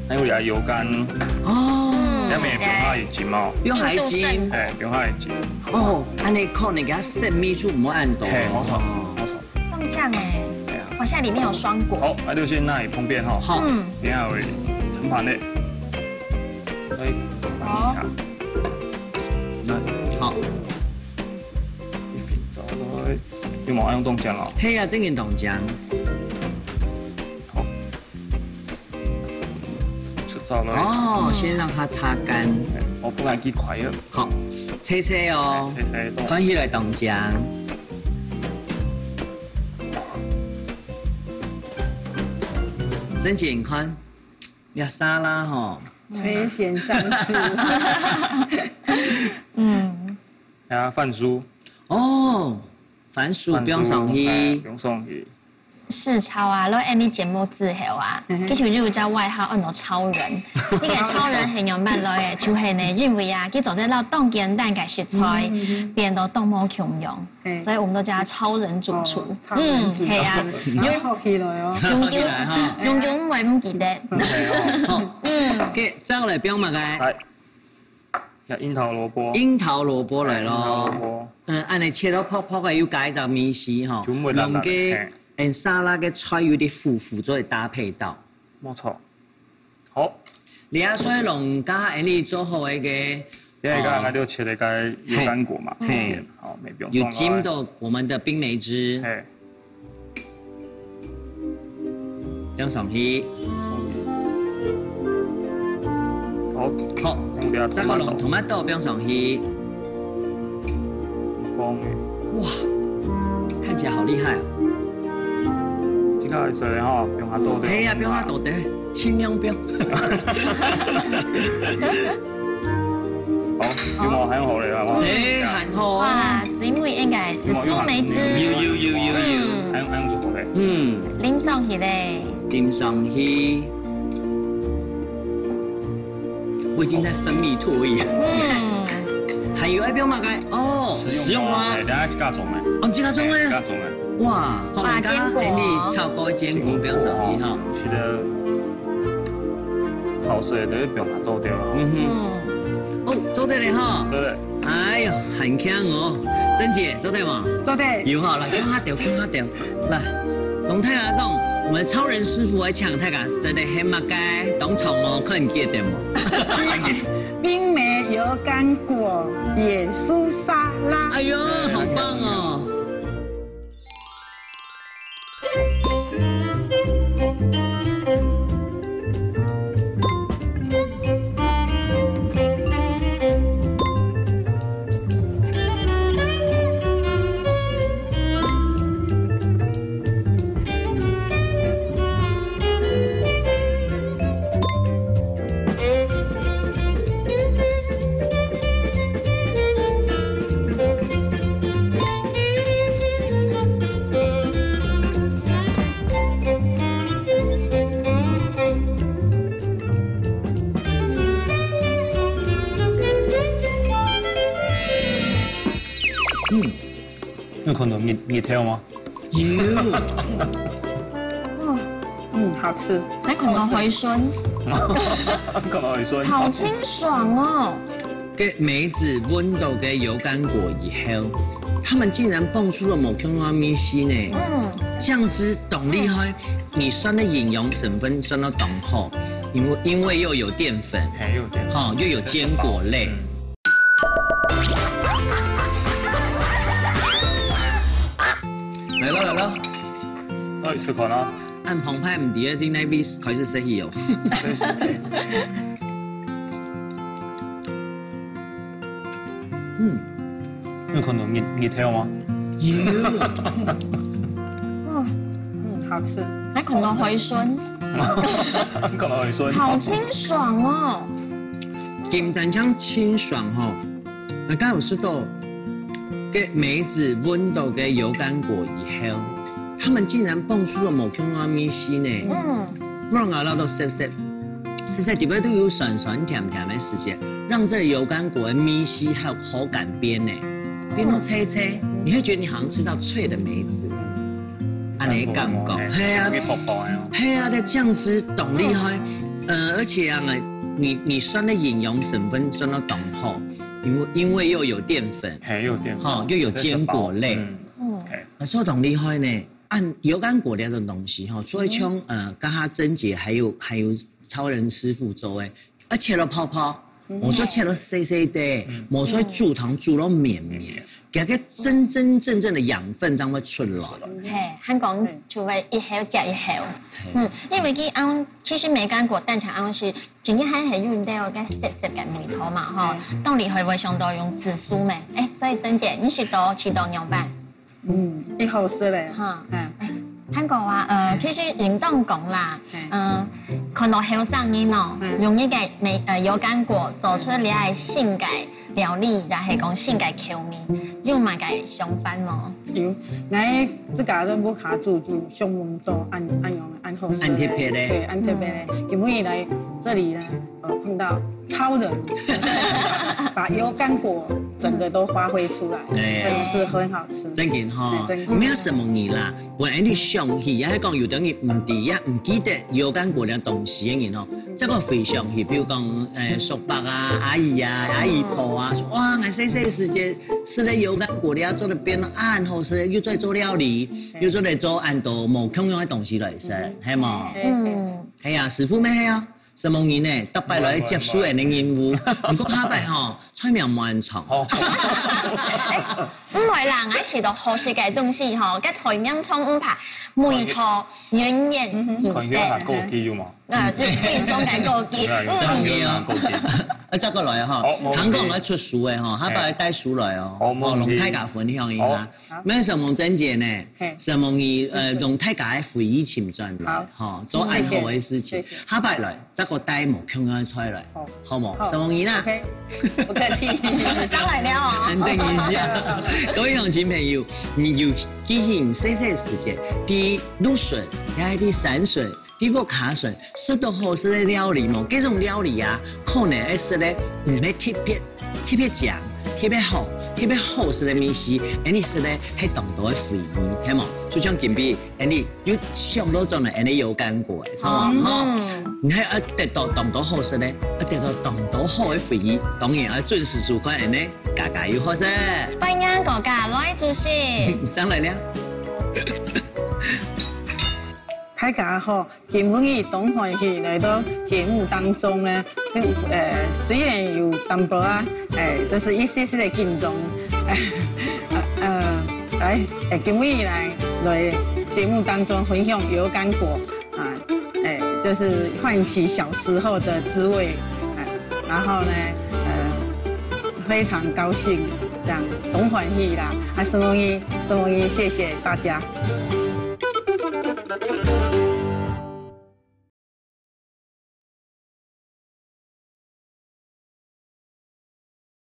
還有這油柑。哦。這面有海金哦。有海金。印度聖果。哎，有海金。哦，恁樣可能佢个色味就毋會恁多。嘿，無錯，無錯。 放醬哎，對啊。哇，現在裡面有雙果。好，那就先拿來旁邊吼。好。嗯。等一下會盛盤的。哎，好。來。好。一片走落去，有無愛用凍漿哦？係啊，正經凍漿。好。 出走了。哦，先讓它擦乾。哎，我不敢去快了。好，切切哦。哎，切切都。看起來當香。真姐，你看，這沙拉吼。垂涎三尺。嗯。啊，番薯。哦，番薯放上去。番薯，哎，放上去。 世超啊，來恁呢節目之後啊，嗯哼。其實有一隻外號安到超人。這個超人係仰般來个？就係呢，因為啊，佢做得摎當簡單个食材，嗯，嗯，嗯。變到當無共樣，嘿。所以我們都叫他超人主廚。哦，超人主廚。嗯，係啊。然後學起來哦。永久，學起來哈。永久毋會毋記得。好，嗯。OK，再來放麼个？來。 這櫻桃蘿蔔。櫻桃蘿蔔來咯。哎，櫻桃蘿蔔。嗯，恁呢切到薄薄个，又加一隻米絲吼，全部爛爛个，用个，嘿。嗯，沙拉个菜有點苦苦，做得搭配到。無錯。好。你啊，所以弄加恁呢做好个，這个哦。剛剛就切了个油柑果嘛，嘿。好，沒必要。有浸到我們的冰梅汁。嘿。 放上去。好。好，再過弄tomato放上去。哇，看起來好厲害啊！這個係吼，放較多點。係啊，放較多點，盡量放。 好，有無？還好咧，好無？哎，還好啊。哇，最尾應該紫蘇梅汁。有，有，有，有，有。嗯。還有，還有做好咧。嗯。淋上去咧。淋上去。我已經在分泌唾液。嗯。還有愛放麼个？哦，食用花。食用花。哎，等下自家種个。哦，自家種个。哎，自家種个。哇，哇，堅果哦。好，你炒過堅果放上去哈。堅果哦。是的。 好食个，就係放較多點咯。嗯哼。嗯。哦，做得了哈。對不對？哎喲，還強哦。珍姐，做得無？做得。有哈，來，共下調，共下調。來，同大家講，我們超人師傅愛請大家食个係麼个？當場哦，看你記得無？冰梅油柑果野蔬沙拉。哎喲，好棒哦！ 嗯，有看到日，日頭嗎？有。嗯，好吃。還看到海參。看到海參。好清爽哦。該梅子搵到个油柑果以後，它們竟然蹦出了無共樣个味緒呢。嗯。醬汁當厲害，米酸的營養成分算到當好，因為，因為又有澱粉，嘿，又有澱粉。哈，又有堅果類。嗯。 來了，來了。哎，試看啊。恁澎湃毋知个，你那位開始食起哦。嗯。有看到日，日頭嗎？有。嗯。嗯，好吃。還看到海參，看到海參，好清爽哦。簡單講清爽吼，那剛有說到，該梅子搵到該油甘果以後，他們竟然蹦出了無共樣个味緒呢。嗯，無人咬到澀澀，實在裡背都有酸酸甜甜的時節，讓這油甘果的味緒還有口感變呢，變到脆脆，你會覺得你好像吃到脆的梅子。 恁呢感覺，係啊，有泡泡个哦。係啊，該醬汁當厲害，呃，而且啊，你你選个營養成分選到當好，因為因為又有澱粉，係，又有澱粉，吼，又有堅果類，嗯，嗯，係，啊，所以當厲害呢。恁油甘果這種東西吼，除了像呃，剛剛珍姐還有還有超人師傅做个， 啊，切到泡泡，無做切到細細个，無做煮湯煮到綿綿，該个真真正正个養分正會出來。係，還講就會一口接一口。嗯，因為佢恁，其實梅甘果單淨恁食，真个還係有兜个澀澀个味道嘛，吼。當然還會想到用紫蘇梅，欸，所以珍姐，你食到試到仰般？ 嗯，已好食咧。哈，嗯，還過啊，呃，其實應當講啦，嗯，看到後生人哦，用一個梅，呃，油甘果做出來个新个料理，也係講新个口味，有麼个想法無？有，𠊎自家都屋下煮煮，想毋到恁恁樣恁好食咧，恁特別咧。對，恁特別咧。今晡日來這裡呢， 呃，碰到超人，把油甘果整個都發揮出來，真的是很好吃。正經吼，無麼个人啦，本來你想起，也係講有兜人毋知，也毋記得油甘果這東西个人吼，這個回想起，比如講，欸，叔伯啊、阿姨啊、阿姨婆啊，說哇，𠊎細細時節食个油甘果，你也做得變到恁好食，又做得做料理，又做得做恁多無共樣个東西來食，係無？嗯，係啊，師傅乜係啊。 承蒙你呢，逐擺來接受恁个任務。毋過下擺吼，菜名無恁長。哦，毋會啦，𠊎試到好食个東西吼，該菜名長毋怕，味道遠遠記得。看起來還過期有無？呃，非常个過期。正經啊，過期。啊，再過來吼，聽講愛出書个吼，下擺愛帶書來哦，哦，同大家分享一下。 無承蒙珍姐呢，承蒙你，呃，用大家个回憶尋轉來，吼，做恁好个事情。下擺來，再過帶無共樣个菜來，好無？承蒙你啦。OK，不客氣。正來尞哦。等一下，各位鄉親朋友，你有記憶細細時節，在路脣，也係在山脣， 在屋下脣食到好食个料理無？這種料理啊，可能愛食个毋係特別特別靚、特別好、特別好食个味緒，恁呢食个係當多个回憶，係無？就像今晡日，恁呢又想到轉來恁呢油甘果，著無？吼，你還愛得到當多好食个，愛得到當多好个回憶，當然愛準時收看恁呢家家有好食。歡迎大家來支持。正來尞。大家好， 今晡日當歡喜來到節目當中呢，呃，雖然有淡薄仔，欸，就是一息息个緊張，呃，來，欸，今晡日來，來節目當中分享油甘果啊，欸，就是喚起小時候的滋味，啊，然後呢，呃，非常高興，這樣，當歡喜啦，啊，承蒙你，承蒙你，謝謝大家。